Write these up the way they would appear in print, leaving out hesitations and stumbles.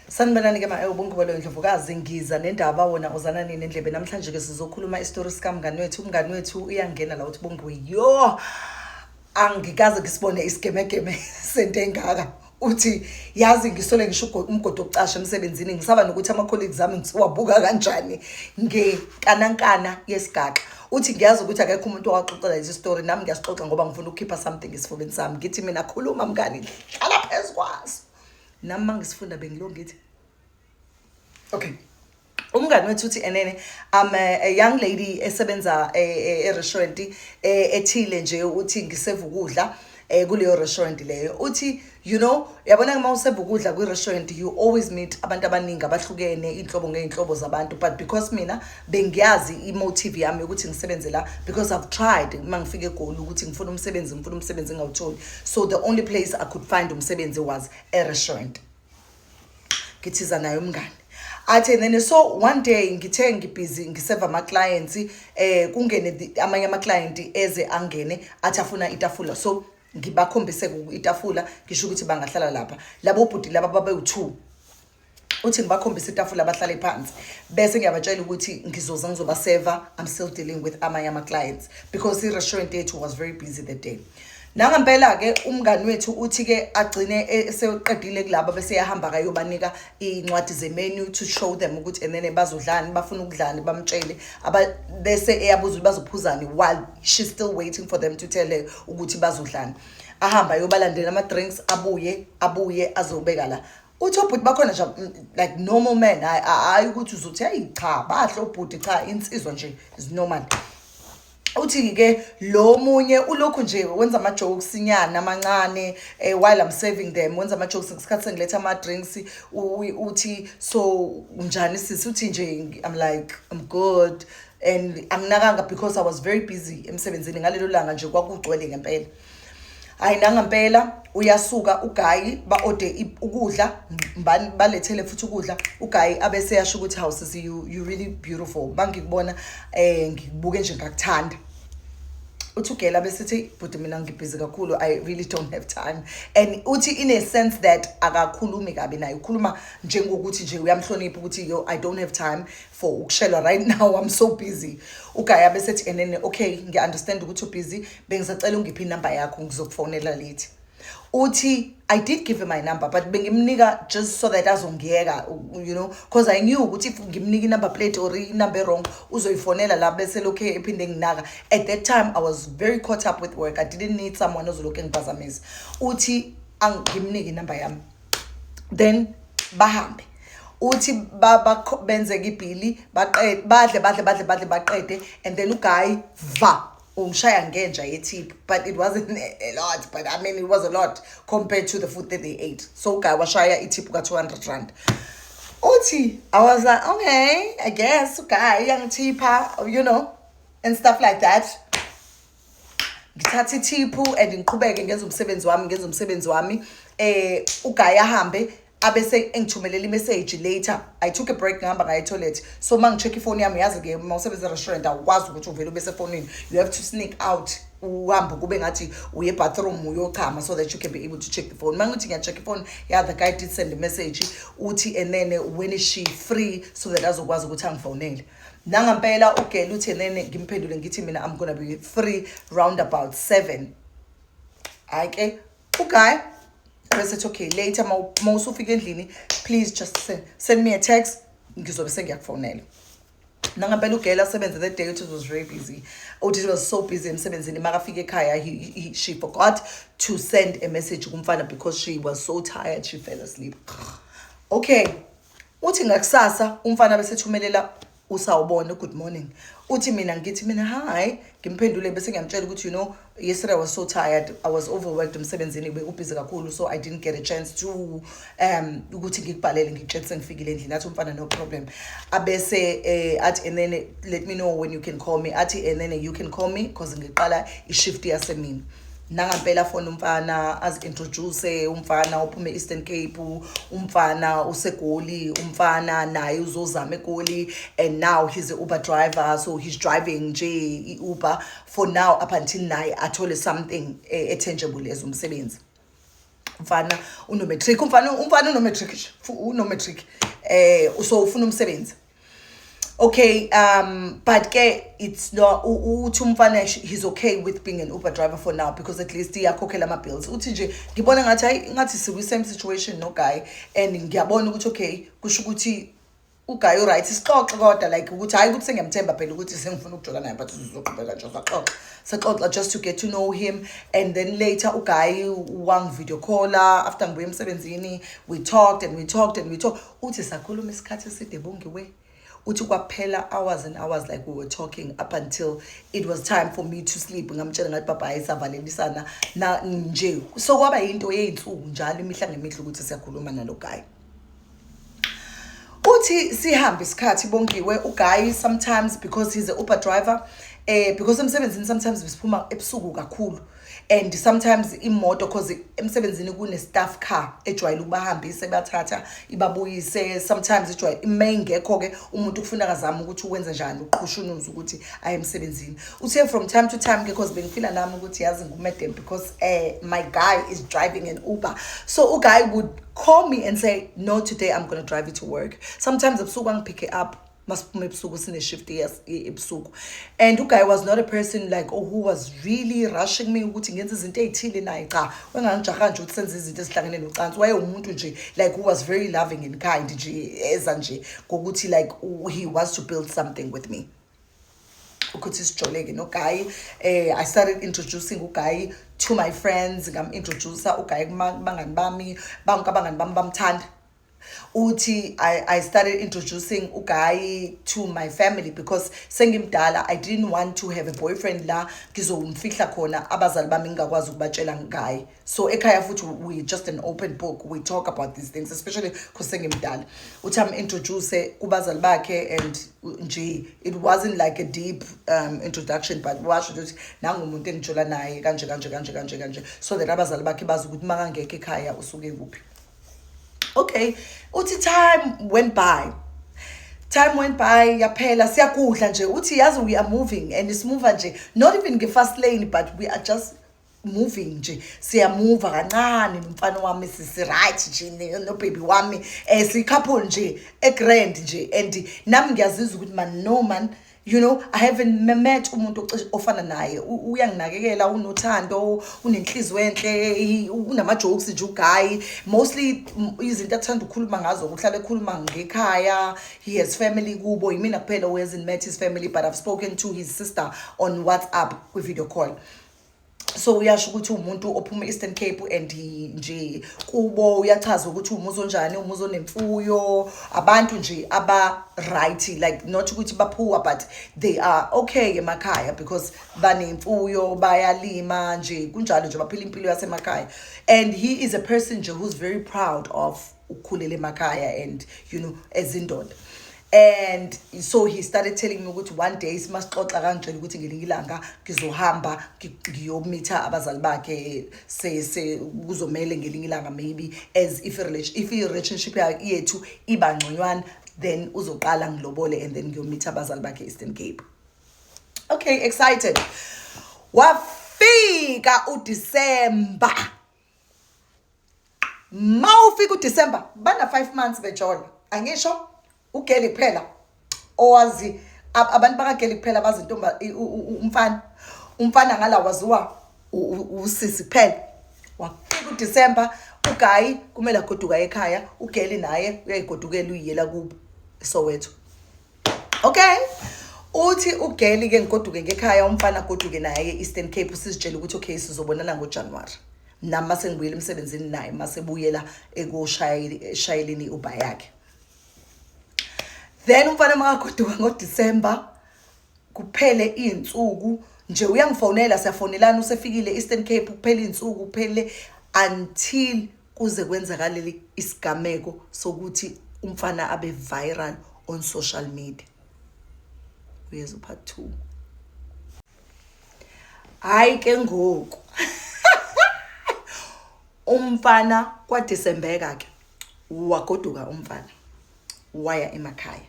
Sanibonani ke ma ubungubelo Ndlovukazi. Ngiza nendaba wona uzana nini endlebe. Namhlanje ke sizokhuluma isitori sikamngani wethu. Umngani wethu uyangena la, uthi, "Bongiwe, yo, angikaze ngisibone isigemegeme sento engaka." Uthi, "Yazi, ngisole ngisho umgodi wokucasha emsebenzini, ngisaba nokuthi ama-colleagues ami ngisiwabuka kanjani ngekanankana yesigaxa." Uthi, "Ngiyazi ukuthi akekho umuntu owaxoxela lesi story, nami ngiyasixoxa ngoba ngifuna ukukhipha something esifubeni sami." Ngithi mina, "Khuluma mngani, hlala phezu kwaso." Nami uma ngisifunda bengilo ngithi okay. Umngani wethu uthi enene, I'm a young lady esebenza e-restaurant ethile nje. Uthi, "Ngiseva ukudla kuleyo restaurant leyo." Uthi, "You know, yabona uma useva ukudla kwi-restaurant, you always meet abantu abaningi abahlukene, iy'nhlobo ngey'nhlobo zabantu. But because mina bengiyazi i-motive yami yokuthi ngisebenze la, because I've tried uma ngifika eGoli ukuthi ngifuna umsebenzi, ngifuna umsebenzi, ngingawutholi. So the only place I could find umsebenzi was e-restaurant." Ngithiza naye umngani, athi and then so one day ngithe ngibhizi ngiseva ama-clients, kungene amanye ama-client eze angene, athi afuna itafula. So ngibakhombise itafula, ngisho ukuthi bangahlala lapha labo bhuti laba babewu-two. Uthi ngibakhombise itafula, bahlale phansi, bese ngiyabatshela ukuthi ngizoza ngizobaseva, I'm still dealing with amanye ama-clients, because i-restaurant yethu was very busy that day. Nangempela-ke umngani wethu uthi-ke agcine eseqedile kulaba, bese eyahamba kayobanika iy'ncwadi ze-menu to show them ukuthi and then bazodlani, bafuna ukudlani, bamtshele. Bese eyabuza ukuthi bazophuzani while she's still waiting for them to tell her ukuthi bazodlani. Ahamba ayobalandela ama-drinks, abuye azobeka la. Uthi obhuti bakhona nje, like normal men, hayi hayi ukuthi uzothi, "Hayi cha, bahle obhuti." Cha, insizwa nje is normal. Uthi-ke lo munye ulokhu nje wenza ama-jokes nyana amancane while I'm serving them. Wenza ama-jokes ngesikhathi sengiletha ama-drinks. Uthi, "So unjani sisi?" Uthi nje, I'm like, "I'm good," and anginakanga because I was very busy emsebenzini ngalelo langa nje, kwakugcwele ngempela. Hayi, nangempela uyasuka uguy, ba-ode ukudla, balethele futhi ukudla. Uguy abese yasho ukuthi, "Hawu sisi, you really beautiful, bangikubona ngikubuke nje ngakuthanda." Uthi ugela besithi, "Bhuti, mina ngibhizi kakhulu, I really don't have time." And uthi in a sense that akakhulumi kabi naye, ukhuluma njengokuthi nje uyamhlonipha, ukuthi, "Yo, I don't have time for ukushelwa right now, I'm so busy." Uguy abesethi and then, "Okay, ngiya-understand ukuthi ubhizi, bengisacela ungiphe inamba yakho, ngizokufonela later." Uthi, "I did give him my number, but bengimnika just so that azongiyeka, because I knew ukuthi if ngimnika inumber plate or inumber wrong, uzoyifonela la bese lokhu ephinde nginaka. At that time I was very caught up with work, I didn't need someone ozolokhu engiphazamisa." Uthi angimnike inumber yami, then bahambe. Uthi benzeke ibhili, baqede, badle, badle, badle, badle, baqede, and then uguy va ungishaya ngenja ye-tip. But it wasn't a lot, but I mean, it was a lot compared to the food that they ate. So uguy washaya i-tip ka-R200. Uthi, "I was like, okay, I guess uguy uyangithipha and stuff like that." Ngithatha ithiphu and ngiqhubeke ngenza umsebenzi wami, ngenza umsebenzi wami. Uguy ahambe, abese engithumelela imessage later. I took a break, ngihamba ngaya etoilet. So uma ngi-check ifoni yami, yazi-ke uma usebenza e-restaurant awukwazi ukuthi uvele ube sefonini, you have to sneak out, uhambe kube ngathi uye ebathroom uyochama so that you can be able to check the phone. Uma ngithi ngiya-check ifoni, yeah, the guy did send a message. Uthi and then when is she free so that azokwazi ukuthi angifonele. Nangampela ugela uthi and then ngimphendule ngithi mina, "I'm gonna be free round about 7." Hayi ke, uguy bese ethi, "Okay, later ma usufika endlini, please just send me a text, ngizobe sengiyakufonela." Nangempela ugela asebenze that day. Uthi it was very busy. Uthi it was so busy emsebenzini, makafika ekhaya she forgot to send a message kumfana because she was so tired, she fell asleep. Okay, uthi ngakusasa umfana bese thumelela usawubona, "Good morning." Uthi mina ngithi mina, "Hi." Ngimphendule bese ngiyamtshela ukuthi, "Yesterday I was so tired, I was overworked emsebenzini, bekubhizi kakhulu, so I didn't get a chance to ukuthi ngikubhalele, ngikutshele sengifikile endlini." Athi umfana, "No problem." Abese athi and then, "Let me know when you can call me." Athi and then, "You can call me because ngiqala ishift yasemini." Nangampela fona umfana, azi-introduce umfana, uphume e-Eastern Cape umfana, useGoli umfana, naye uzozama eGoli, and now he's a Uber driver, so he's driving nje i-Uber for now up until naye athole something e-tangible as umsebenzi. Umfana uno-matric, umfana uno-matric nje, uno-matric, so ufuna umsebenzi. Okay, but ke it's not uthi umfana he's okay with being an Uber driver for now because at least iyakhokhela ama-bills. Uthi nje ngibona ngathi, hayi, ngathi sikwi-same situation no-guy and ngiyabona ukuthi okay, kusho ukuthi u-guy u-right, sixoxe kodwa like ukuthi hhayi ukuthi sengiyamthemba phela ukuthi sengifuna ukujola naye, but sizoqhubeka nje saxoxa, saxoxa just to get to know him. And then later u-guy wangi-video calla after ngibuye emsebenzini. We talked and we talked and we talked. Uthi sakhuluma isikhathi eside, Bongiwe. Uthi kwaphela hours and hours, like we were talking up until it was time for me to sleep. Ngamtshela ngathi, "Baba, savalelisana na nje." So kwaba yinto yey'nsuku njalo, imihla ngemihla, ukuthi siyakhuluma nalo guy. Uthi sihambe isikhathi, Bongiwe, u-guy sometimes, because he's a Uber driver, because emsebenzini sometimes besiphuma ebusuku kakhulu and sometimes imoto, cause emsebenzini kune staff car ejwayele ukubahambisa, ibathatha ibabuyise. Sometimes ijwayele mayingekho ke, umuntu kufuna kazama ukuthi ukwenza njani, uqhushunuza ukuthi aye emsebenzini. Uthe from time to time ke, cause bengifila nami ukuthi yazi ngu-madam because my guy is driving an Uber, so u-guy would call me and say, "No, today I'm going to drive you to work." Sometimes ebusuku angi-pick up masiphuma ebusuku, sine-shift ebusuku. And u-guy was not a person like, oh, who was really rushing me ukuthi ngenze izinto ey'thile naye. Cha, wengangijaha nje ukuthi senze izinto ezihlangene nocansi. Wayewumuntu nje like who was very loving and kind nje, eza nje ngokuthi like he wants to build something with me, ukuthi sijoleke no-guy. I started introducing u-guy to my friends. Ngam-introduce u-guy kubangani bami bonke, abangani bami bamthanda. Uthi I started introducing u-guy to my family because sengimdala, I didn't want to have a boyfriend la ngizomfihla khona abazali bami, ngingakwazi ukubatshela ngaye. So ekhaya futhi we just an open book, we talk about these things, especially because sengimdala. Uthi am-introduce kubazali bakhe and nje it wasn't like a deep introduction, but washo ukuthi nangumuntu engijola naye kanje kanje kanje kanje kanje, so that abazali bakhe bazi ukuthi makangekho ekhaya usuke kuphi. Okay, uthi time went by, time went by, yaphela, siyakudla nje. Uthi yazi we are moving and simuva nje, not even nge-fast lane, but we are just moving nje, siyamuva kancane nomfana wami, sisi-right nje no-baby wami, siyi-couple nje e-grand nje. And nami ngiyazizwa ukuthi man, no man, I haven't met umuntu ofana naye. Uyanginakekela, unothando, unenhliziyo enhle, unama-jokes nje u-guy. Mostly izinto athanda ukukhuluma ngazo, uhlala ekhuluma ngekhaya. He has family kubo, yimina kuphela who hasn't met his family, but I've spoken to his sister on WhatsApp kwi-video call. So uyasho ukuthi umuntu ophuma e-Eastern Cape and nje kubo uyachaza ukuthi umuzi onjani, umuzi onemfuyo, abantu nje aba right, like not ukuthi ba-poor, but they are okay emakhaya because banemfuyo, bayalima nje, kunjalo nje, baphila impilo yasemakhaya. And he is a person nje who's very proud of ukukhulela emakhaya and as indoda. And so he started telling me ukuthi one day simasixoxa kangitshela ukuthi ngelinye ilanga ngizohamba ngiyomitha abazali bakhe, se kuzomele ngelinye ilanga maybe as if i-relationship yethu iba ngconywana, then uzoqala ngilobole and then ngiyomitha abazali bakhe Eastern Cape. Okay, excited. Wafika uDecember. Mawufika uDecember, bana 5 months bejola. Angisho u-girl kuphela owazi, abantu baka-girl kuphela bazi intomba, umfana, umfana ngala waziwa usisi kuphela. Wafika uDecember, u-guy kumele agoduka ekhaya, u-girl naye uyayigodukela, uyiyela kubo eSoweto. Okay, uthi u-girl ke ngigoduke ngekhaya, umfana agoduke naye e-Eastern Cape, sizitshela ukuthi okay, sizobonana ngoJanuary, nami mase ngibuyela emsebenzini, naye masebuyela ekushayeleni i-Uber yakhe. Then umfana makagoduka ngoDecember, kuphele iy'nsuku nje uyangifonela, siyafonelana, usefikile Eastern Cape. Kuphele iy'nsuku, kuphele until kuze kwenzakalele isigameko sokuthi umfana abe viral on social media. Uyeza part 2. Hayi ke ngoku umfana kwaDecembeka ke, wagoduka umfana waya emakhaya.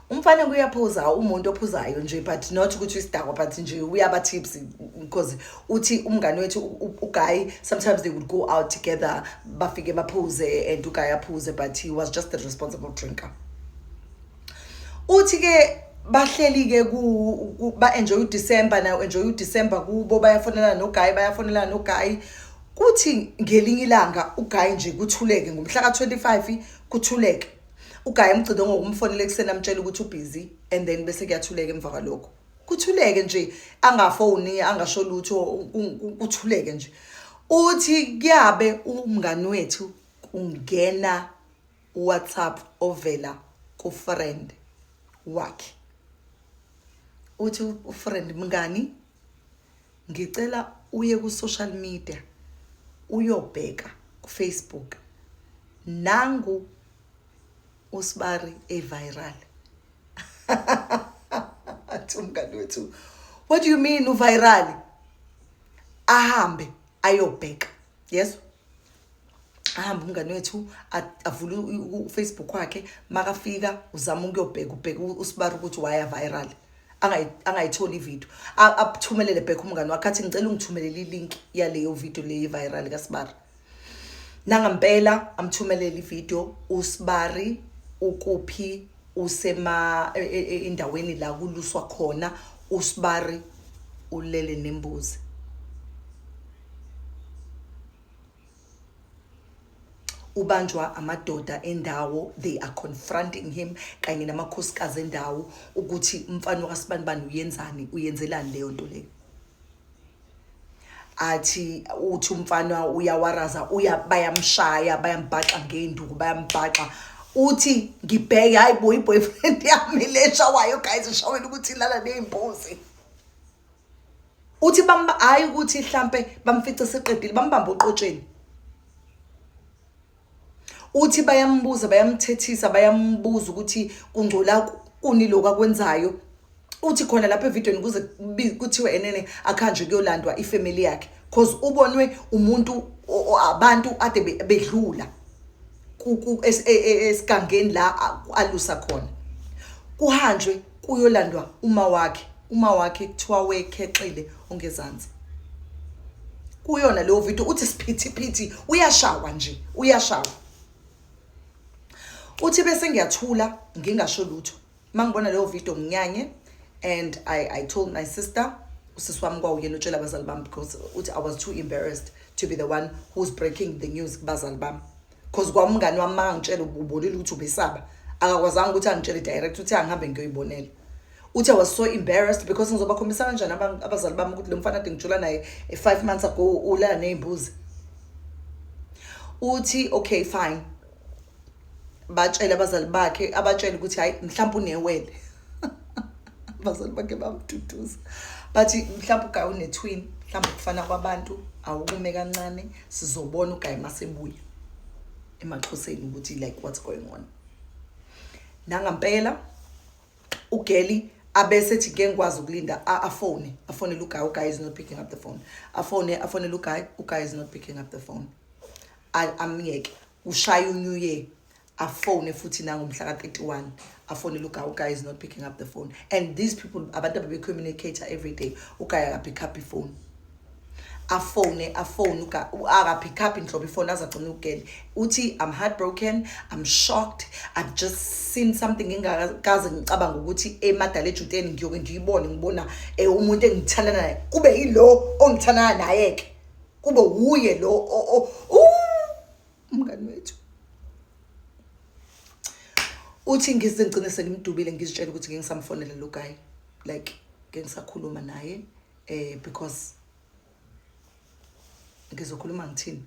Umfana kuyaphuza, umuntu ophuzayo nje, but not ukuthi isidakwa, but nje uyaba tipsy, because uthi umngani wethu uguy, sometimes they would go out together, bafike baphuze and uguy aphuze, but he was just a responsible drinker. Uthi ke bahleli ke ku ba enjoy uDecember, now enjoy uDecember kubo, bayafonelana noguy, bayafonelana noguy. Kuthi ngelinye ilanga uguy nje kuthuleke ngomhla ka25, kuthuleke. Uguy umgcino ngokumfonela ekuseni, amtshela ukuthi ubusy, and then bese kuyathuleka. Emva kwalokho kuthuleke nje, angafoni, angasho lutho, kuthuleke nje. Uthi kuyabe umngani wethu kungena WhatsApp ovela ku friend wakhe. Uthi ufriend, "Mngani, ngicela uye ku social media, uyobheka ku Facebook, nangu usibari eviral." Athi umngani wethu, "What do you mean uviral?" Ahambe ayobheka. Yes, ahambe umngani wethu, avule uFacebook wakhe. Makafika uzama ukuyobheka, ubheka usibari ukuthi waya viral, angayitholi ivideo. Athumelele back umngani wakhe, athi, "Ngicela ungithumelele ilink yaleyo video le viral kaSibari." Nangampela amthumelele ivideo. Usibari ukuphi? Usema endaweni la kuluswa khona. Usibari ulele nembuzi. Ubanjwa amadoda endawo, they are confronting him kanye namakhosikazi endawo ukuthi umfana wakasibanibani uyenzani, uyenzelani leyo nto leyo. Athi uthi umfana uyawaraza, uya bayamshaya, bayambhaxa ngenduku, bayambhaxa. Uthi, "Ngibheke, hayi boy, i-boyfriend yami le shawayo, guys, ishawela ukuthi ilala ney'mbuzi." Uthi bamba, hayi ukuthi hlampe bamfice seqedile, bambamba oqotsheni. Uthi bayambuza, bayamthethisa, bayambuza ukuthi kungcola kuni lokhu akwenzayo. Uthi khona lapha evidweni kuze kuthiwe enene akuhanjwe kuyolandwa ifamily yakhe, cause ubonwe umuntu, abantu ade bedlula esigangeni la alusa khona. Kuhanjwe kuyolandwa uma wakhe. Uma wakhe kuthiwa wekhexile ongezansi kuyona leyo video. Uthi siphithiphithi, uyashawa nje, uyashawa. Uthi bese ngiyathula, ngingasho lutho. Mangibona leyo video nginyanye, and I told my sister. Usisi wami kwawuyena utshela abazali bami, because uthi, "I was too embarrassed to be the one who's breaking the news kubazali bami, because kwamngani wami makangitshela ubonile ukuthi ubesaba, akakwazanga ukuthi angitshele direct." Uthi angihambe ngiyoyibonela. Uthi, "I was so embarrassed because ngizobakhombisa kanjani abazali bami ukuthi lo mfana ade ngijula naye 5 months ago ulala ney'mbuzi?" Uthi okay, fine, batshele abazali bakhe, abatshele ukuthi hayi, mhlawumbe unewele. Abazali bakhe bamduduza, bathi mhlawumbe uguy une-twin, mhlawumbe kufana kwabantu, awukume kancane, sizobona uguy masebuya emaXhoseni ukuthi like what's going on. Nangampela ugeli abesethi ngeke ngikwazi ukulinda, afone, afonele uguy, uguy is not picking up the phone. Afone, afonele uguy, uguy is not picking up the phone. Amyeke. Ushaya uNew Year, afone futhi nangomhla ka-31, afonele uguy, uguy is not picking up the phone. And these people, abantu ababe-communicate every day, uguy akapick up ifone. Afone, afone, akapick up inhlobo ifone, aze agcine ugele. Uthi, "I'm heartbroken, I'm shocked, I've just seen something engingakaze ngicabanga ukuthi emadala ejuteni ngiyoke ngiyibone, ngibona umuntu engithandana naye kube yilo ongithandana naye-ke, kube wuye lo." Umngani wethu uthi, "Ngize ngigcine sengimdubile, ngizitshela ukuthi ngeke ngisamfonela lo guy, like ngeke ngisakhuluma naye because ngizokhuluma ngithini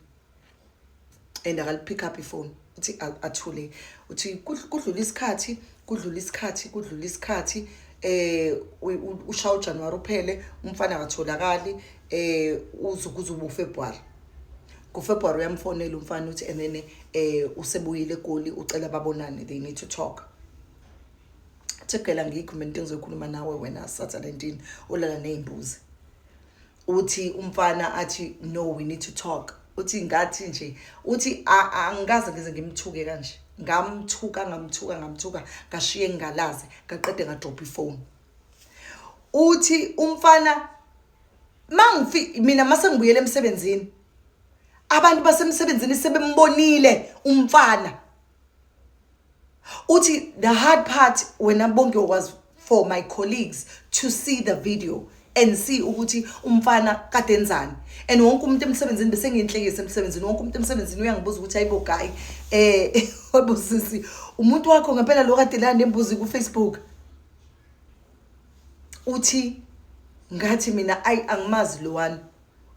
and akalipick up ifone." Uthi athule. Uthi kudlula isikhathi, kudlula isikhathi, kudlula isikhathi, ushaya uJanuary uphele, umfana akatholakali. Uze kuze ube uFebruary. KuFebruary uyamfonela umfana, uthi and then usebuyile eGoli, ucela babonane, they need to talk. Uthi, "Gela, ngikho mina into engizoyikhuluma nawe wena Saturday ndini olala ney'mbuzi." Uthi umfana athi, "No, we need to talk." Uthi ngathi nje, uthi, "Angikaze ngize ngimthuke kanje." Ngamthuka, ngamthuka, ngamthuka, ngashiye ngingalazi, ngaqede ngadropha ifoni. Uthi umfana mangifi mina mase ngibuyele emsebenzini, abantu basemsebenzini sebembonile umfana. Uthi the hard part wena Bonke was for my colleagues to see the video and see ukuthi umfana kade enzani. And wonke umuntu emsebenzini, bese ngiyinhlekisa emsebenzini, wonke umuntu emsebenzini uyangibuza ukuthi, "Hayibo guy, webo sisi, umuntu wakho ngempela lo kade la nembuzi ku Facebook?" Uthi ngathi mina, "Ayi, angimazi lo one."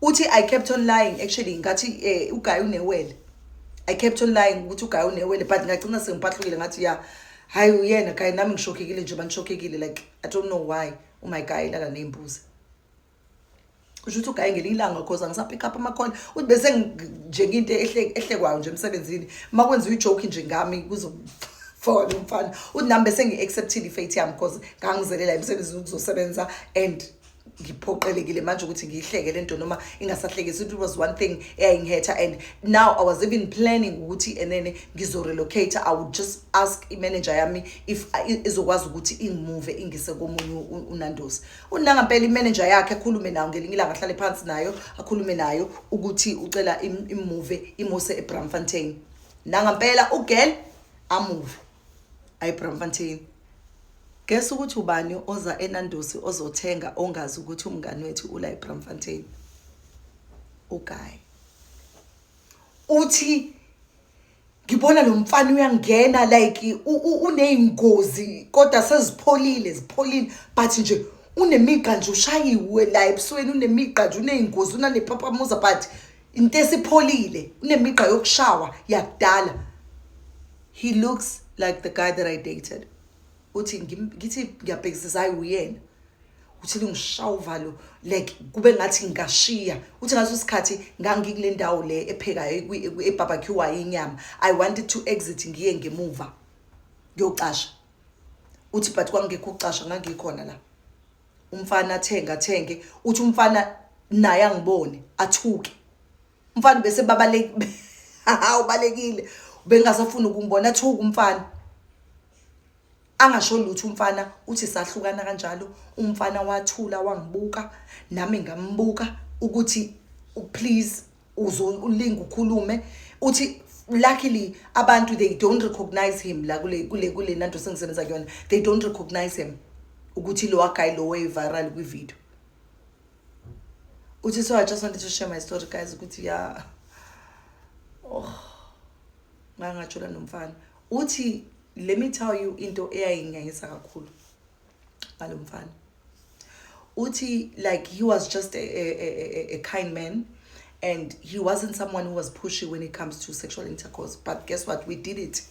Uthi I kept on lying actually, ngathi uguy unewele. I kept on lying ukuthi uguy unewele, but ngagcina sengiphahlukile, ngathi ya, hayi, uyena guy. Nami ngishokekile nje, banishokekile, like I don't know why my guy lala ney'mbuzi. Kusho ukuthi uguy ngelinye ilanga, 'cause angisapick up ama-call, uthi bese nje nginto ehlekwayo nje emsebenzini, uma kwenziwa ijoke nje ngami kuzofaka umfana. Uthi nami bese ngi-acceptile ifate yami, 'cause ngangizelela emsebenzini ukuzosebenza and ngiphoqelekile manje ukuthi ngiyihleke lento noma ingasahlekisi. It was one thing eyayingihetha, and now I was even planning ukuthi enene ngizorelocate. I would just ask imanager yami if izokwazi ukuthi ingimove, ingise komunye uNandosi. Unangampela imanager yakhe akhulume nayo ngelinye ilanga, ahlale phansi nayo, akhulume nayo ukuthi ucela imove, imuse eBramfontein. Nangampela ugirl amove ayiBramfontein. Guess ukuthi ubani oza eNandosi ozothenga, ongazi ukuthi umngani wethu ula eBramfontein? Uguy. Uthi ngibona lo mfana uyangena, like uneyingozi kodwa sezipholile, zipholile, but nje unemigqa nje, ushayiwe la ebusweni, unemigqa nje, uneyingozi, unanephaphamuza, but into esipholile, unemigqa yokushawa yakudala. He looks like the guy that I dated. Uthi ngithi ngiyabhekisisa, hayi, uyena. Uthi lingishaya uvalo, like kube ngathi ngingashiya. Uthi ngaso sikhathi ngangikule ndawo le ephekayo, ebarbecue inyama. I wanted to exit, ngiye ngemuva ngiyocasha. Uthi but kwangekho ukucasha, ngangikhona la. Umfana athenga, athenge. Uthi umfana naye angibone, athuke umfana, bese babaleke, ubalekile, bengasafuni ukungibona. Athuke umfana, angasho lutho umfana. Uthi sahlukana kanjalo. Umfana wathula, wangibuka, nami ngambuka ukuthi please uzo ulinga ukhulume. Uthi luckily abantu, they don't recognize him la kule nanto sengisebenza kuyona. They don't recognize him ukuthi lo guy lo way viral kwi video. Uthi so I just wanted to share my story, guys, ukuthi ya, oh, ngangajola nomfana. Uthi let me tell you into eyayinyanyisa kakhulu ngalo mfana. Uthi like he was just a kind man and he wasn't someone who was pushy when it comes to sexual intercourse, but guess what? We did it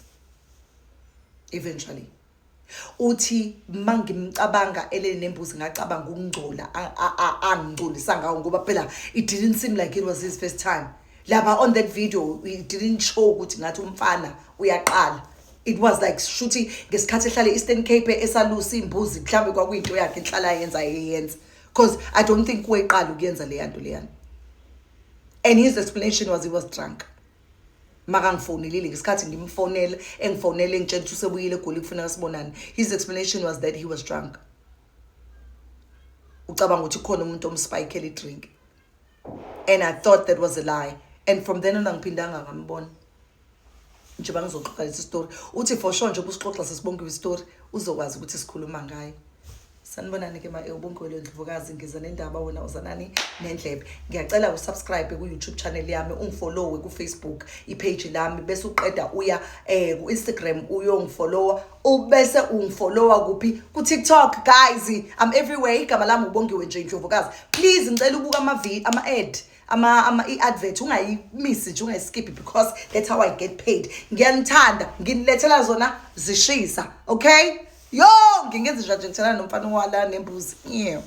eventually. Uthi mangimcabanga elele nembuzi, ngacabanga ukungcola angingcolisa ngawo, ngoba phela it didn't seem like it was his first time lapha on that video. It didn't show ukuthi ngathi umfana uyaqala. It was like shuthi ngesikhathi ehlala e-Eastern Cape esalusa imbuzi, mhlambe kwakuyinto yakhe enhlala yenza, yeyenza, because I don't think weqala ukuyenza leya nto leyana. And his explanation was he was drunk makangifonelile. Ngesikhathi ngimfonela, engifonele engitshela ukuthi usebuyile eGoli, kufuneka sibonane, his explanation was that he was drunk, ucabanga ukuthi khona umuntu omspikele idrink, and I thought that was a lie. And from then on angiphindanga ngambona. Njengoba ngizoxoxa lesi story, uthi for sure njengoba usixoxa sesibonke istory, uzokwazi ukuthi sikhuluma ngayo. Sanibonani ke ma uBonke Ndlovukazi, ngiza nendaba, wena uzanani nendlebe. Ngiyacela usubscribe ku-YouTube channel yami, ungifollowe ku-Facebook ipage lami, bese uqeda uya ku-Instagram uyongifollowa, ubese ungifollowa kuphi? Ku-TikTok. Guys, I'm everywhere. Igama lami uBongiwe nje Ndlovukazi. Please, ngicela ubuka ama-ad, ama i-advert, ungayimisi nje, ungayiskiphi, because that's how I get paid. Ngiyanithanda, nginilethela zona zishisa. Okay, yo, ngingenza nje, ngithelana nomfana wala nembuzi, yeah.